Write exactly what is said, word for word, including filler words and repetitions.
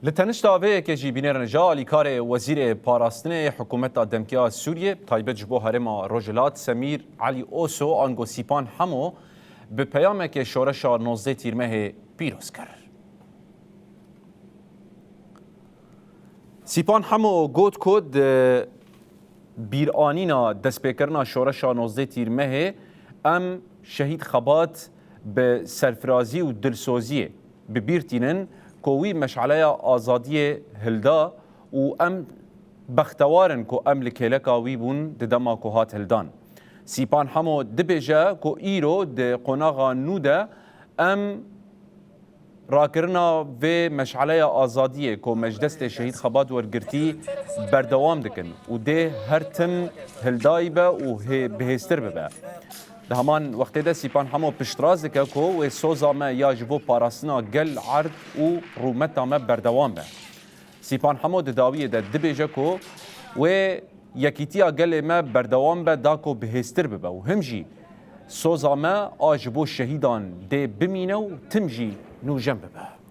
Li tenişta vê yekê jî bînerin ji alîkarê Wezîrê Parastinê Hikûmeta Demkî ya Sûriyê, taybet ji bo Herêma Rojhilat, Semîr Elî Oso, ango Sîpan Hemo bi peyamekê şoreşa nozdeh Tîrmehê pîroz kir. Sîpan Hemo got ku di bîranîna destpêkirina şoreşa nozdeh Tîrmehê em Şehîd Xebat bi serfirazî û dilsoziyê bi bîr tînin ku wî meşaleya azadiyê hilda û em bextewar in ku em li kêleka wî bûn di dema ku hat hildan. Sîpan Hemo dibêje ku îro di qonaxa nû de em rakirina vê meşaleya azadiyê ku me ji destê Şehîd Xebat wergirtî berdewam dikin û dê her tim hildayî be û hê bihêztir bibe. Di heman wextê de Sîpan Hemo piştrast dike ku wê soza me ya ji bo parastina gel, erd û rûmeta me berdewam be. Sîpan Hemo di dawiyê de dibêje ku wê yekîtiya gelê me berdewam be da ku bihêztir bibe û him jî soza me a ji bo şehîdan dê bimîne û tim jî nûjen bibe.